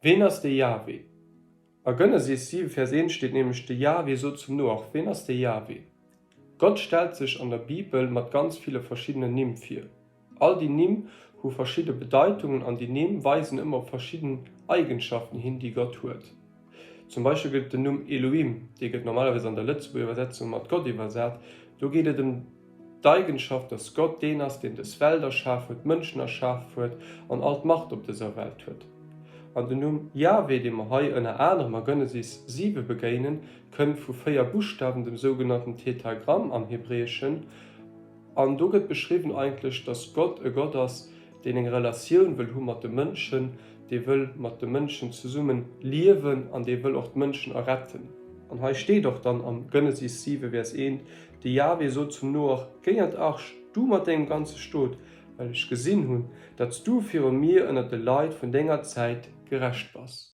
Ween ass de Jahwe? A Genesis 7, Vers 1 steet nämlech, De Jahwe sot zum Noach. Ween ass de Jahwe? Gott stellt sech an der Bibel mat ganz ville verschiddenen Nimm vir. All déi Nimm hu verschidde Bedeitungen an déi Nimm weisen ëmmer op verschidden Eigenschaften hin, déi Gott huet. Zum Beispill gëtt et den Numm Elohim, dee gëtt normalerweis an der Lëtzebuerger Iwwersetzung mat Gott iwwersat. Do geet et ëm d'Eigenschaft, dass Gott deen ass, deen dës Welt erschaf huet, d'Mënschen erschaf huet an all d'Macht op dëser Welt huet. An den Numm Jahwe, dee mer hei ënner anerem a Genesis 7 begéinen, kënnt vu 4 Buschtawen, dem sougenannten Tetragramm am Hebräeschen. An do gëtt beschriwwen eigentlech, dass Gott e Gott ass, deen eng Relatioun wëll hu mat de Mënschen, dee wëll mat de Mënschen zesumme liewen an dee wëll och d'Mënschen erretten. An hei steet och dann am Genesis 7, Vers 1, De Jahwe sot zum Noach, Géi an d'Arch, du mat dengem ganze Stot, well ech gesinn hunn, datt s du viru mir ënner de Leit vun denger Zäit gerecht bass.